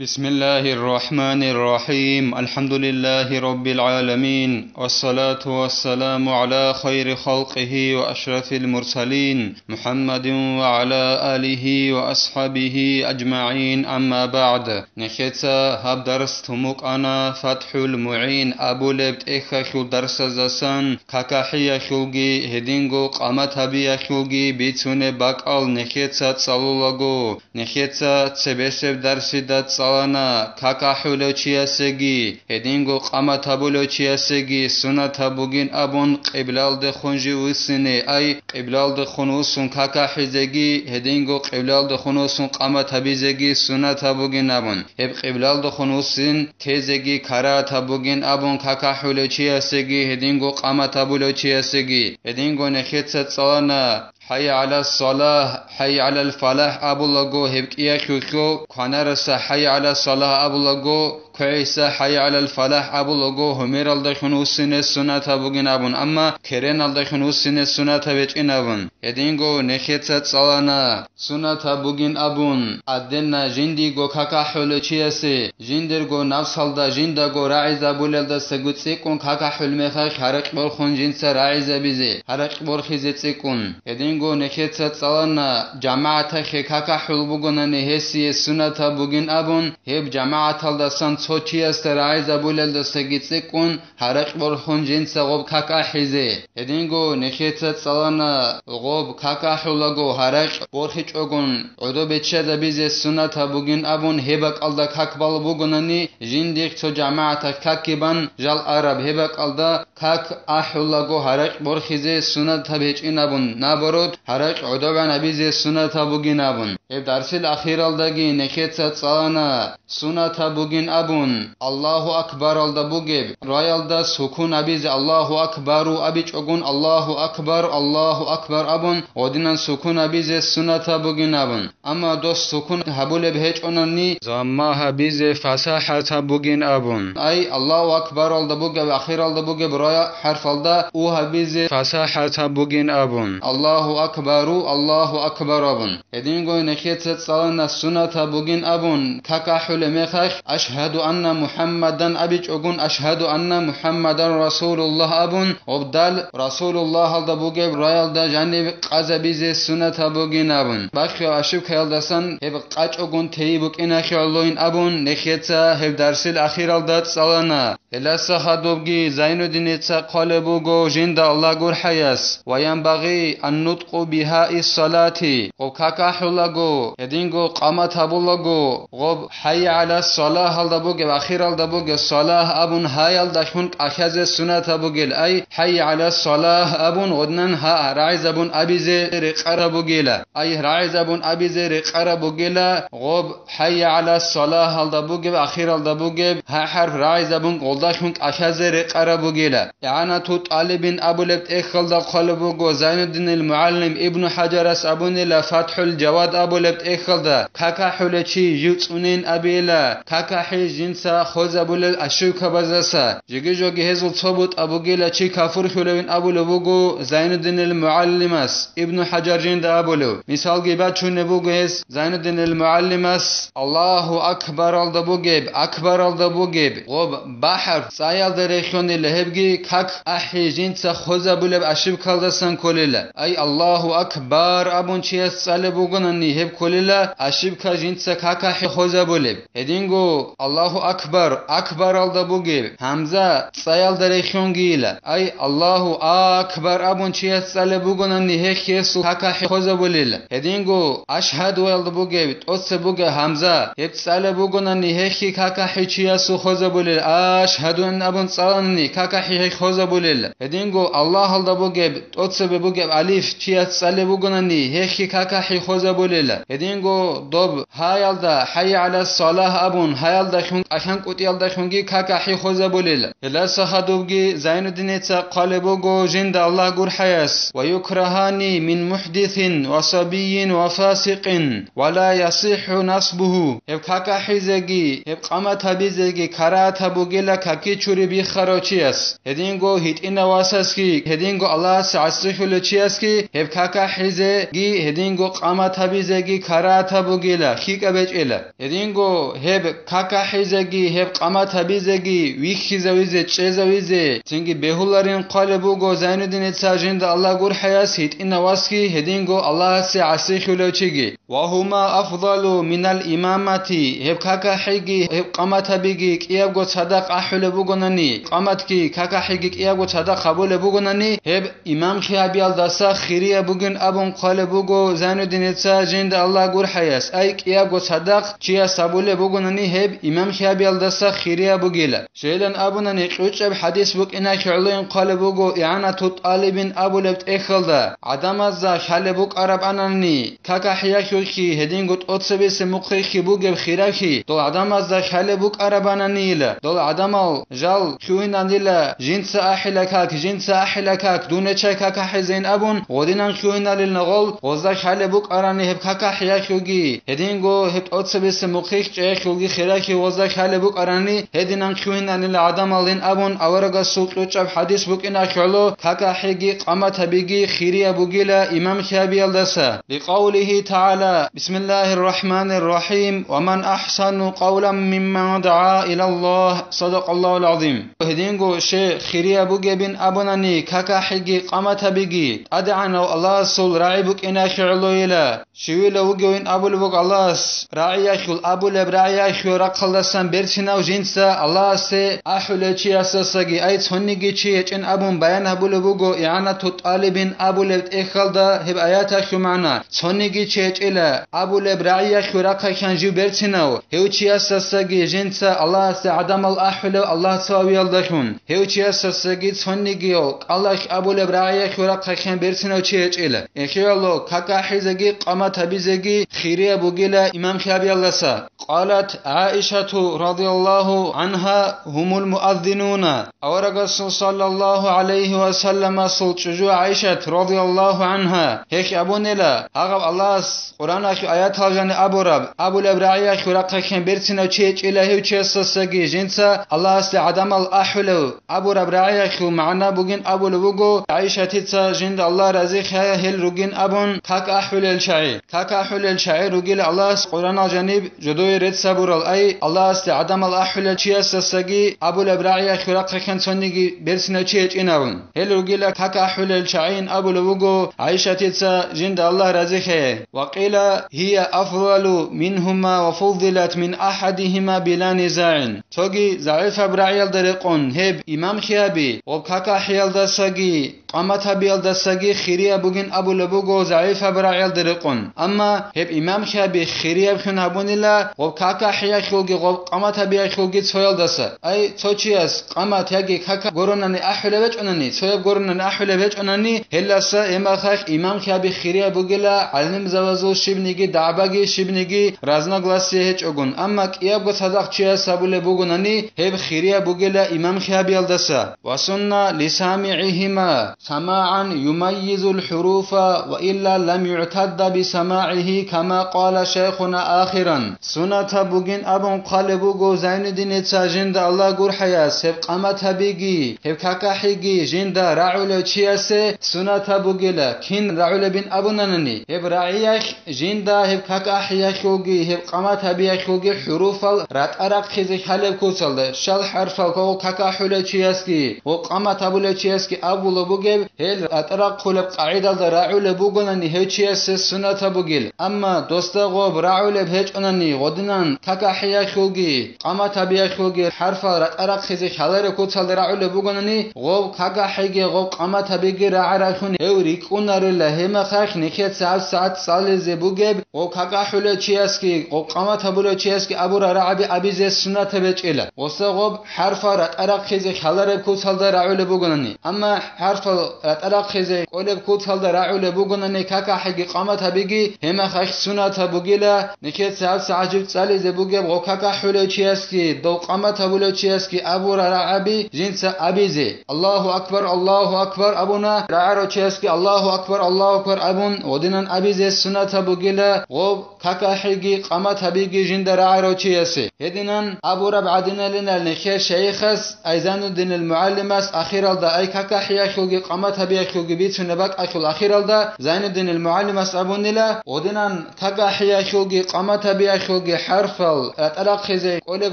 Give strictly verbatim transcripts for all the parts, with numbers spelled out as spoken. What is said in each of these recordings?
بسم الله الرحمن الرحيم. الحمد لله رب العالمين. والصلاة والسلام على خير خلقه وأشرف المرسلين محمد وعلى آله وأصحابه أجمعين. أما بعد. Нехеца гьаб дарс тумукъана ФатхӀул МугӀин абулеб тӀехьалъул дарсаздасан какахӀиялъулги гьединго къамат гьабиялъулги бицунеб бакӀал нехеца цӀалулаго. Нехеца цебесеб дарсида цӀалана, как ахӀулев чиясеги, гьединго къамат гьабулев чиясеги сунат гьабугин абун къиблалдехун жив вуссине, ай, къиблалдехун вуссун как ахӀизеги, гьединго къиблалдехун вуссун къамат гьабизеги сунат гьабугин абун, гьеб къиблалдехун вуссин тезеги карагьат гьабугин абун как ахӀулев чиясеги, гьединго къамат гьабулев чиясеги, гьединго нехеца цӀалана, «ХӀайя гӀала салагь, хӀайя гӀалал фалахь» абулаго гьеб кӀиялъулъ кванараса «ХӀайя гӀала салагь» абулаго, квегӀиса «ХӀайя гӀалал фалахь» абулаго гьумералдалъун вуссине сунат гьабугин абун, амма кереналдалъун вуссине сунат гьабичӀин абун. Гьединго нехеца цӀалана, сунат гьабугин абун, гӀадденна жиндиего как ахӀулев чиясе, жиндирго напсалда жиндаго рагӀизабулелдасаго цӀикӀкӀун как ахӀул мехалъ гьаракь борхун жинца рагӀизабизе, гьаракь борхизе цӀикӀкӀун. Гьединго нехеца цӀалана, жамагӀатахъе как ахӀул бугонани гьесие сунат гьабугин абун, гьеб жамагӀаталдасан цо чиясда рагӀизабулелдасаги цӀикӀкӀун гьаракь борхун жинца гъоб как ахӀизе. Гьединго нехеца цӀалана, гъоб как ахӀулаго гьаракь борхичӀогун гӀодобе ччазабизе сунат гьабугин абун гьеб бакӀалда как балеб бугонани, жиндихъ цо жамагӀатахъ какги бан жал араб гьеб бакӀалда как ахӀулаго гьаракь борхизе сунат гьабичӀин абун, наоборот, гьаракь гӀодобегӀан гьабизе сунат гьабугин абун. Гьеб дарсил ахиралдаги нехеца цӀалана, сунат гьабугин абун, Аллагьу акбаралда бугеб, раялда сукун абизе Аллагьу акбару абичӀогун Аллагьу акбар, Аллагьу акбар абун, гъодинан сукун абизе сунат гьабугин абун. Амма дос сукун гьабулеб гьечӀонани, замма гьабизе фасахӀат гьабугин абун. Ай, Аллагьу акбаралда бугеб, ахиралда бугеб ра хӀарфалда у гьабизе фасахӀат гьабугин абун. Аллагьу акбару, Аллагьу акбар абун. Гьединго нехеца цӀалана сунат гьабугин абун, как ахӀулеб мехалъ, «Ашгьаду анна МухӀаммадан» абичӀогун, «Ашгьаду анна МухӀаммадан Расулуллагь» абун, гъоб дал Расулуллагьалда бугеб раялда жаниб къазабизе сунат гьабугин абун. Бахъав ошибкаялдасан гьеб къачӀогун тей букӀиналъе гӀолойин абун, нехеца гьеб дарсил ахиралда цӀалана. Гьелдаса хадубги Зайнуддиница хъвалеб буго жинда Аллагь гурхӀаяс: «Ва янбагъи ан нутӀкъу бигьаи салати», гъоб как ахӀулаго, гьединго къамат гьабулаго, гъоб «ХӀайя гӀала салагьалда» бугеб, ахиралда бугеб «салагь» абун гьаялдалъун кӀалъазе сунат гьабугел, ай, «ХӀайя гӀала салагь» абун гъодинан гьа рагӀизабун абизе рекъараб бугела, ай, рагӀизабун абизе рекъараб бугела, гъоб «ХӀайя гӀала салагьалда» бугеб, ахиралда бугеб гьа хӀарф рагӀизабун гъолдалъун кӀалъазе рекъараб бугела. ИгӀанату тӀалибин абулеб тӀехьалда хъвалеб буго Зайнуддинил мугӀалим Ибну ХӀаджарас абунила ФатхӀул Жавад абулеб тӀехьалда, как ахӀулев чи жив цӀунейин абейила, как ахӀи жинца хвезабулел ошибкабаздаса, жеги-жоги гьезул цо бутӀа бугела чи кафурлъулевин абулеб буго Зайнуддинил мугӀалимас. Ибну ХӀаджар жинда абулев. Мисалги бачунеб буго гьес Зайнуддинил мугӀалимас, Аллагьу акбаралда бугеб, акбаралда бугеб, гъоб ба хӀарф цӀаялда рехьонила гьебги как ахӀи жинца хвезабулеб ошибкалдасан кколила. Ай, Аллагьу акбар абун чияс цӀалеб бугонани гьеб кколила ошибка жинца как ахӀи хвезабулеб. Гьединго Аллагьу акбар, акбаралда бугеб гьамза цӀаялда рехьонгийила. Ай, Аллагьу акбар абун чияс цӀалеб бугонани гьехьесул как ахӀи хвезабулила. Гьединго ашгьадуялда бугеб тӀоцеб бугеб гьамза, гьеб цӀалеб бугонани гьехьи как ахӀи чиясул хвезабулила. Ашгьадуин абун цӀаланани как ахӀи гьехь хвезабулила. Гьединго Аллагьалда бугеб тӀоцебе бугеб алиф чияс цӀалеб бугонани гьехьи как ахӀи хвезабулила. Гьединго доб гьаялда «ХӀайя гӀала салагь» абун, гьаялдалъун кӀалъанкӀутӀиялдалъунги как ахӀи хвезабулел. Гьелдаса хадубги Зайнуддиница хъвалеб буго жинда Аллагь гурхӀаяс: «Ва юкрагьани мин мухӀдисин ва сабийин ва фасикъин, ва ла ясихӀу насбугьу». Гьеб как ахӀизеги, гьеб къамат гьабизеги карагьат гьабугела каки чури биххарав чияс, гьединго гьитӀинав васасги, гьединго Аллагьасе гӀасихьулев чиясги гьеб какахӀизеги, гьединго къамат гьабизеги карагьатаб бугила, лъикӀаб гьечӀила. Гьединго гьеб какахӀизеги, гьеб къамат гьабизеги, вихьизавизе, чӀезавизе, цинги бегьуларин хъвалеб буго Зайнуддиница, жинда Аллагь гурхӀаяс, гьитӀинав васги, гьединго Аллагьасе гӀасихьулев чиги. «Ва гьума афдалу минал имамати», гьеб какахӀиги, гьеб къамат гьабиги кӀиябго цадахъ ахӀулеб бугонани, къаматги какахӀиги кӀиябго цадахъ гьабулеб бугонани, гьеб имамлъи гьабиялдаса хирияб бугин абун хъвалеб буго Зайнуддиница, жинда Аллагь гурхӀаяс, ай кӀиябго цадахъ чияс гьабулеб бугонани, гьеб имамлъи гьабиялдаса хирияб бугила. Щайилан абунани, кьучӀаб хӀадис букӀиналъе гӀолоин хъвалеб буго ИгӀанату тӀалибин абулеб тӀехьалда, гӀадамазда хъалеб букӀараб анани, какахӀиялъулъги гьединго тӀоцебесеб мухъихъги бугеб хиралъи дол гӀадамазда хъалеб букӀарабананийила, дол гӀадамал жал лъугьиналила, жинца ахӀила как, жинца ахӀила как, дун гьечӀай какахӀизейин абун, гъодинан лъугьиналил нагъол, гъозда хъалеб букӀарани гьеб какахӀиялъулги, гьединго гьеб тӀоцебесеб мухъихъ чӀеялъулги хиралъи гъозда хъалеб букӀарани, гьединан лъугьиналила гӀадамалин абун, аварагасул кьучӀаб хӀадис букӀиналъе гӀоло, какахӀиги къамат гьабиги хирияб бугила имамлъи гьабиялдаса. لقوله تعالى: بسم الله الرحمن الرحيم: ومن أحسن قولا ممن دعا إلى الله. صدق الله العظيم. Гьединго щай хирияб бугебин абунани, какахӀиги къамат гьабиги ТӀадегӀанав Аллагьасул рагӀи букӀиналъе гӀолойила. Щивила вугевин абулеб буго Аллагьас, рагӀиялъул абулеб рагӀиялъул рахъалдасан берцинав жинца Аллагьасе ахӀулев чиясдасаги, ай цониги чи гьечӀин абун баян гьабулеб буго ИгӀанату тӀалибин абулеб тӀехьалда гьеб аяталъул магӀна. Цониги чи гьечӀила абулеб рагӀиялъул рахъалъан жив берцинав, гьев чиясдасаги жинца Аллагьасе гӀадамал ахӀулев Аллагь цоавиялдалъун, гьев чиясдасаги цонигияв кӀалалъ абулеб рагӀиялъул рахъалъан берцинав чи гьечӀила. Эхиялъул какахӀизеги къамат гьабизеги хирияб бугила имамлъи гьабиялдаса. قالت عائشة رضي الله عنها: هم المؤذنون. Аварагасул саллаллагьу гӀалайгьи ва салламасул чӀужу ГӀайшат радияллагьу гӀангьа гьелъ абунила, гьагъаб Аллагьас Къуръаналъул аятал жани абураб, абулеб рагӀиялъул рахъалъан берцинав чи гьечӀила гьев чиясдасаги жинца Аллагьасде гӀадамал ахӀулев абураб рагӀиялъул магӀна бугин абулеб буго, ГӀайшатица, жинда Аллагь разилъаяй, гьел ругин абун как ахӀулел чагӀи. Как ахӀулел чагӀи ругила Аллагьас Къуръанал жаниб жодое рецц гьабурал, ай Аллагьасде гӀадамал ахӀулел чиясдасаги абулеб рагӀиялъул рахъалъан цониги берцинав чи гьечӀин абун. Гьел ругила как ахӀулел чагӀиин абулеб буго ГӀайшатица, жинда Аллагь разилъаяй. وقيل هي أفضل منهما وفضلت من أحدهما بلا نزاع. Цоги загӀипаб рагӀиялда рекъон гьеб имамлъи гьаби ва какахӀиялдасаги къамат гьабиялдасаги хирияб бугин абулеб буго загӀипаб рагӀиялда рекъон. Амма гьеб имамлъи гьаби хириябхъин гьабунила гъоб какахӀиялъулги гъоб къамат гьабиялъулги цоялдаса. Ай, цо чияс къамат яги кака гуронани ахӀулеб гьечӀонани, цояб гуронани ахӀулеб гьечӀонани, гьелдаса гьебмехалъ имамлъи гьаби хирияб бугила, гӀалимзабазул щибниги дагӀбаги щибниги разногласие гьечӀогун. Амма кӀиябго цадахъ чияс гьабулеб бугонани, гьеб хирияб бугила имамлъи гьабиялдаса. وسن لسامعهما سماعا يميز الحروف وإلا لم يعتد بسماعه كما قال شيخنا آخرا. Суннатаб бугин абун хъвалеб буго Зайнуддиница, жинда Аллагь гурхӀаяс, гьеб къамат гьабиги, гьеб какахӀиги жинда рагӀулев чиясе суннатаб бугила, кин рагӀулебин абунанани, гьеб рагӀиялъ жинда гьеб какахӀиялъулги гьеб къамат гьабиялъулги хӀуруфал ратӀа рахъизе хъалеб куцалда, щал хӀарфал ккого какахӀулев чиясги ва къамат гьабулев чиясги абулеб бугеб, гьел ратӀа рахъулеб къагӀидалда рагӀулеб бугонани гьев чиясе суннатаб бугил. Амма досда гъоб рагӀулеб гьечӀонани, гъодинан какахӀиялъулги къамат гьабиялъулги хӀарфал ратӀа рахъизе хъалареб куцалда рагӀулеб бугонани, гъоб какахӀиги гъоб къамат гьабиги рагӀаралъун гьев рикӀкӀунарила, гьебмехалъ нижеца гьабсагӀат цӀализе бугеб гъоб какахӀулев чиясги гъоб къамат гьабулев чиясги абурал рагӀаби абизе суннатаб гьечӀила. Гъосда гъоб хӀарфал ратӀа рахъизе хъалареб куцалда рагӀулеб бугонани. Амма хӀарфал ратӀа рахъизе кӀолеб куцалда рагӀулеб бугонани какахӀеги къамат гьабиги, гьемахъ сунатаб бугила, нехеца гьаб сагӀат жиб цӀализе бугеб гъо какахӀулев чиясги дов къамат гьабулев чиясги абура рагӀаби жинца абизе. Аллагьу акбар, Аллагьу акбар абуна, рагӀарав чиясги Аллагьу акбар, Аллагьу акбар абун, гъодинан абизе сунатаб бугила, гъоб какахӀеги къамат гьабиги жинда рагӀарав чиясе. Гьединан абураб гӀадиналинал нехер шайихас, ай Зайнуддинил мугӀалимас ахиралда ай какахӀиялъулги къамат гьабиялъулги бицунеб бакӀалъул ахиралда Зайнуддинил мугӀалимас абунила, гъодинан какахӀиялъулги къамат гьабиялъулги хӀарфал ратӀа рахъизе кӀолеб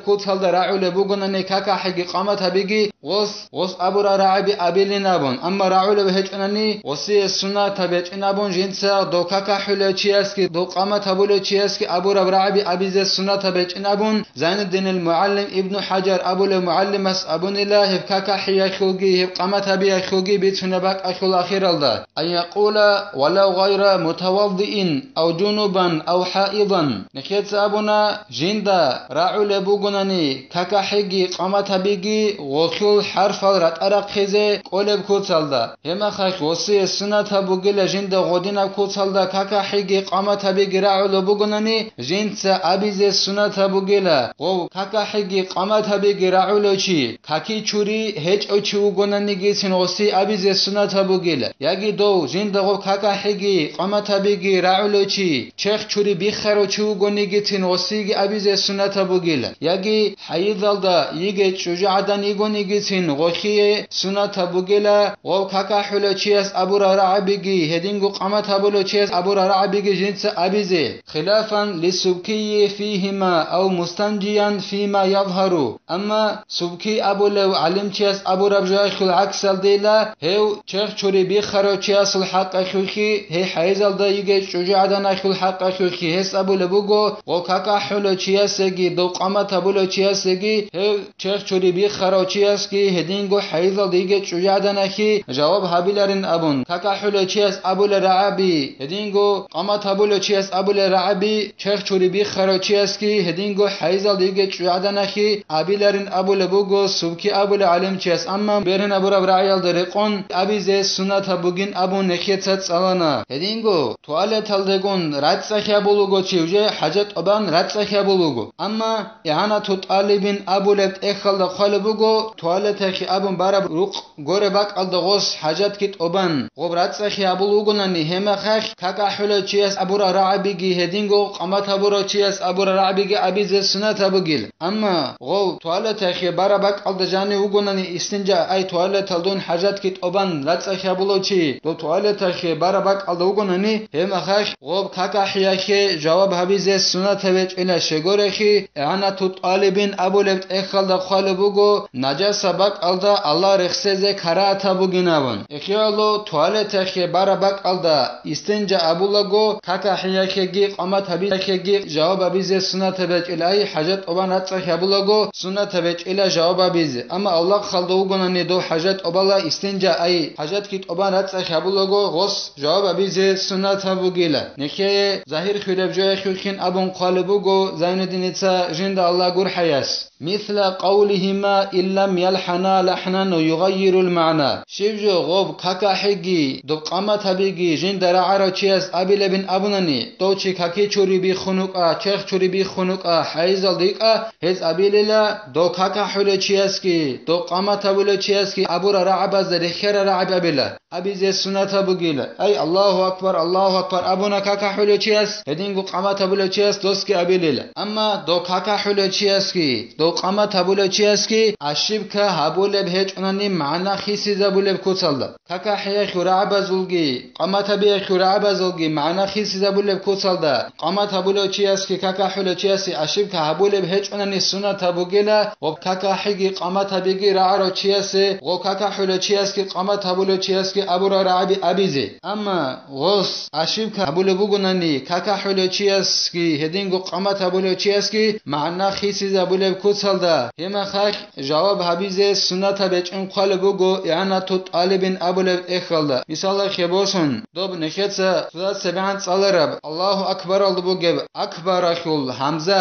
куцалда рагӀулеб бугонани какахӀеги къамат гьабиги, гъос, гъос абура рагӀаби абилин абун, амма рагӀулеб гьечӀунани, гъосие сунатаб гьечӀин абун жинца дов какахӀулев чиясги, дов къамат гьабулев чиясги абураб рагӀаби абизе сунатаб гьечӀин абун, Зайнуддинил мугӀалим Ибну ХӀажар абулев мугӀалимас абунила гьеб какахӀиялъулги гьеб къамат гьабиялъулги бицунеб бакӀалъул ахиралда, ан якъула: «Валав гъайра мутаваддиин, ав жунубан, ав хӀаидан». Нехеца абуна, жинда рагӀулеб бугонани какахӀеги къамат гьабиги гъолъул хӀарфал ратӀа рахъизе кӀолеб куцалда. Гьемахъ гъосие сунатаб бугила жинда гъодинаб куцалда какахӀеги къамат гьабиги рагӀулеб бугонани, жинца абизе сунатаб бугила, гъов какахӀеги къамат гьабиги рагӀулев чи, каки чури гьечӀев чи вугонанигицин гъосие абизе сунатаб бугила, яги дов жинда гъов какахӀеги къамат гьабиги рагӀулев чи, черх чури биххарав чи вугонигицин гъосиеги абизе сунатаб бугила, яги хӀайизалда йигей чӀужугӀадан йигонигицин гъолъие сунатаб бугила, гъов какахӀулев чияс абура рагӀабиги, гьединго къамат гьабулев чияс абура рагӀабиги жинца абизе. Хилафан лиссубкийи фигьима ав мустанжиян фима язгьару. Амма Субкий абулев гӀалимчияс абураб жоялъул гӀаксалдейила, гьев черх чури биххарав чиясул хӀакъалъулъги, гьей хӀайизалда йигей чӀужугӀаданалъул хӀакъалъулъги гьес абулеб буго, гъо какахӀулев чиясеги дов къамат гьабулев чиясеги, гьев черх чури биххарав чиясги гьединго хӀайизалда йигей чӀужугӀаданалъе жаваб гьабиларин абун, какахӀулев чияс абулеб рагӀаби, гьединго къамат гьабулев чияс абулеб рагӀаби, черх чури биххарав чиясги гьединго хӀайизалда йигей чӀужугӀаданалъе абиларин абулеб буго Субки абулев гӀалимчияс, амма бергьинабураб рагӀиялда рекъон абизе сунатаб бугин абун нехеца цӀалана. Гьединго туалеталдегун рацӀцӀа хьябулуго чи, уже хӀажат тӀубан рацӀцӀа хьябулуго. Амма ИгӀанату тӀалибин абулеб тӀехьалда хъвалеб буго, туалетахъе абун бараб рукъ гуреб бакӀалда гъос хӀажатги тӀубан, гъоб рацӀцӀа хьябулугонани, гьемахъ какахӀулев чияс абура рагӀабиги, гьединго къамат гьабурав чияс абура рагӀабиги абизе сунатаб бугил. Амма гъов туалетахъе бараб бакӀалда жанив вугонани, истинжа ай туалеталдун хӀажатги тӀубан рацӀцӀа хьябулав чи, дов туалетахъе бараб бакӀалда вугонани, гьемахъ гъоб какахӀиялъе жаваб гьабизе сунатаб гьечӀила щегорехи, ИгӀанату тӀалибин абулеб тӀехьалда хъвалеб буго, нажаса бакӀалда Аллагь рехсезе карагьатаб бугин абун. Эхияло туалетахъе бараб бакӀалда истинжа абулаго, какахӀиялъеги къамат гьабиялъеги жаваб абизе сунатаб гьечӀила, ай хӀажат тӀубан рацӀцӀа хьябулаго сунатаб гьечӀила жаваб абизе. Амма авлахъалда вугонани дов хӀажат тӀубала, истинжа ай хӀажатги тӀубан рацӀцӀа хьябулаго гъос жаваб абизе сунатаб бугила. Нехее загьир хираб жояхъухъин абун хъвалеб буго Зайнуддиница жинда Аллагь гурхӀаяс. Мисла къавлигьима: «Иллам ялхӀана лахӀнан ва югъаййирул магӀна». Щиб жо гъоб какахӀеги, доб къамат гьабиги жинда рагӀарав чияс абилебин абунани, дов чи каки чури биххун вукӀа, черх чури биххун вукӀа, хӀайизалда йикӀа, гьез абилила, дов какахӀулев чиясги, дов къамат гьабулев чиясги абура рагӀабазда рехьара рагӀаби абила. Абизе сунатаб бугила. Ай, Аллагьу акбар, Аллагьу акбар абуна какахӀулев чияс, гьединго къамат гьабулев чияс досги абилила. Амма дов какахӀулев чиясги, дов къамат гьабулев чиясги ошибка гьабулеб гьечӀунани, магӀна хисизабулеб куцалда. КакахӀиялъул рагӀабазулги, къамат гьабиялъул рагӀабазулги магӀна хисизабулеб куцалда, къамат гьабулев чиясги какахӀулев чиясе ошибка гьабулеб гьечӀунани сунатаб бугила, гъоб какахӀиги къамат гьабиги рагӀарав чиясе, гъо какахӀулев чиясги къамат гьабулев чиясги абурал рагӀаби абизе. Амма гъос ошибка гьабулеб бугонани, какахӀулев чиясги гьединго къамат гьабулев чиясги магӀна хисизабулеб куцалда, гьемахъ жаваб гьабизе сунатаб гьечӀин хъвалеб буго игӀанату тӀалибин абулеб тӀехьалда. Мисалалъе босун, доб нехеца цоцазда цебегӀан цӀалараб Аллагьу акбаралда бугеб акбаралъул гьамза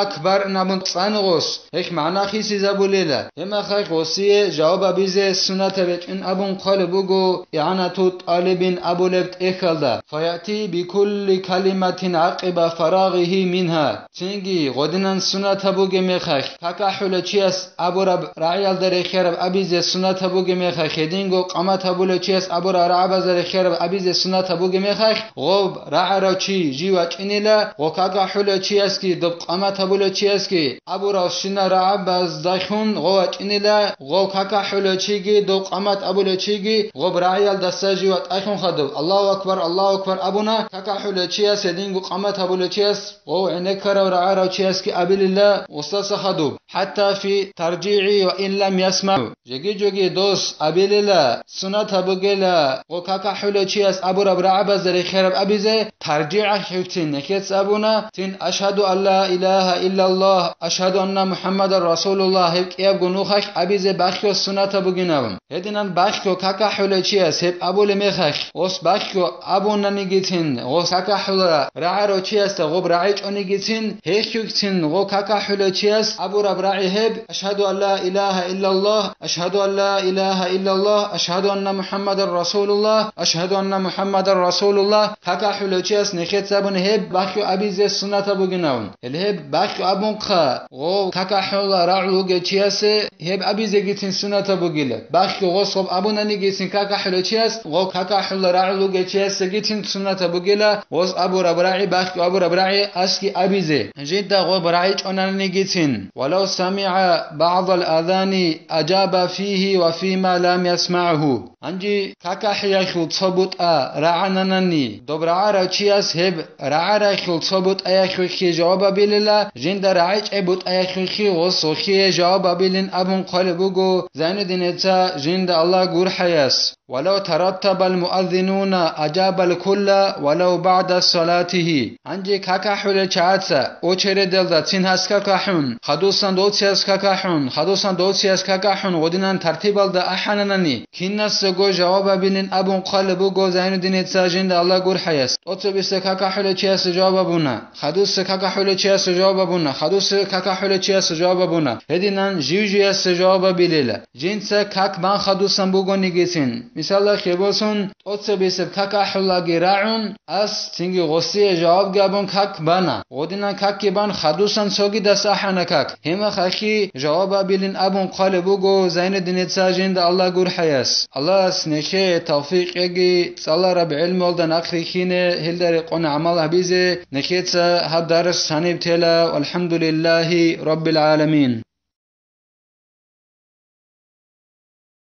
акбар абун цӀан гъос, гьелъ магӀна хисизабулила. Гьемахъ гъосие жаваб гьабизе сунатаб гьечӀин абун хъвалеб буго игӀанату тӀалибин абулеб тӀехьалда, фаяти бикулли калиматин гӀакъиба фарагъигьи мингьа. Цинги гъодинан сунат гьабуге мехалъ, какахӀулев чияс абураб рагӀиялда рехияраб абизе сунат гьабуге мехалъ, гьединго къамат гьабулев чияс абураб рагӀабазда рехияраб абизе сунат гьабуге мехалъ, гъоб рагӀарав чи жив вачӀинила, гъо какахӀулев чиясги доб къамат гьабулев чиясги абурал щинал рагӀабаздалъун гъо вачӀинила, гъо какахӀулев чиги доб къамат абулев чиги гъоб рагӀиялдаса жив ватӀалъун хадуб. Аллагьу акбар, Аллагьу акбар абуна, какахӀулев чияс, гьединго къамат гьабулев чияс, гъов гӀенеккарав рагӀарав чиясги абилила гъосдаса хадуб. ХӀатта фи таржигӀи ва ин лам ясмагӀу. Жеги-жоги дос абилила, сунат гьабугела, гъо какахӀулев чияс абураб рагӀабазда рехияраб абизе, таржигӀалъувцин нехец абуна, цин, «Ашгьаду ан ла илагьа иллаллагь, ашгьаду анна МухӀаммадан расулуллагь», гьеб кӀиябго нухалъ абизе бахъго сунат гьабугинабун. Гьединан бахъго какахӀулев чияс гьеб абулеб мехалъ, гъос бахъго абунанигицин, гъос какахӀулра рагӀарав чиясда гъоб рагӀичӀонигицин, гьелъугцин гъо какахӀулев чияс абураб рагӀи гьеб, «Ашгьаду ан ла илагьа иллаллагь, ашгьаду ан ла илагьа иллаллагь, ашгьаду анна МухӀаммадан расулуллагь, ашгьаду анна МухӀаммадан расулуллагь», какахӀулев чияс нехец абуни гьеб бахъго абизе сунат гьабугинабун. Гьел гьеб бахъго абунха, гъо какахӀула рагӀул вугев чиясе гьеб абизегицин сунат гьабугила. Бахъго гъос гъоб абунанигицин какахӀулев чияс, гъо какахӀула рагӀул вугев чиясегицин сунат гьабугила, гъос абураб рагӀи, бахъго абураб рагӀи асги абизе, жинда гъоб рагӀичӀонанигицин. «Валав самигӀа багӀдал азани ажаба фигьи ва фима лам ясмагӀгьу». Гьанже какахӀиялъул цо бутӀа рагӀананани, доб рагӀарав чияс гьеб рагӀаралъул цо бутӀаялъулъе жаваб абилила, жинда рагӀичӀеб бутӀаялъулъе гъос гъохие жаваб абилин абун хъвалеб буго Зайнуддиница, жинда Аллагь гурхӀаяс. «Валав тараттабал муаззинуна ажабал кулла валав багӀда салатигьи». Гьанже какахӀулел чагӀаца очередалда цин гьас какахӀун, хадусан доцияс какахӀун, хадусан доцияс какахӀун гъодинан тартибалда ахӀананани, кинасаго жаваб абилин абун хъвалеб буго Зайнуддиница, жинда Аллагь гурхӀаяс. ТӀоцебиса какахӀулев чиясе жаваб абуна, хадуса какахӀулев чиясе жаваб абуна, хадуса какахӀулев чиясе жаваб абуна. Гьединан жив-живясе жаваб абилила. Жинца как бан хадусан бугонигицин. Мисалалъе босун, тӀоцебисеб какахӀулаги рагӀун, ас цинги гъосие жавабги абун как бана. Гъодинан какги бан хадусан цогидас ахӀана как. Гьемахалъги жаваб абилин абун хъвалеб буго Зайнуддиница, жинда Аллагь гурхӀаяс. Аллагьас нехее тавфикъ кьеги, цӀалараб гӀелмуялда нахърихьине, гьелда рекъон гӀамал гьабизе. Нехеца гьаб дарс гьаниб тела. Валхамдулиллагьи раббил гӀаламин.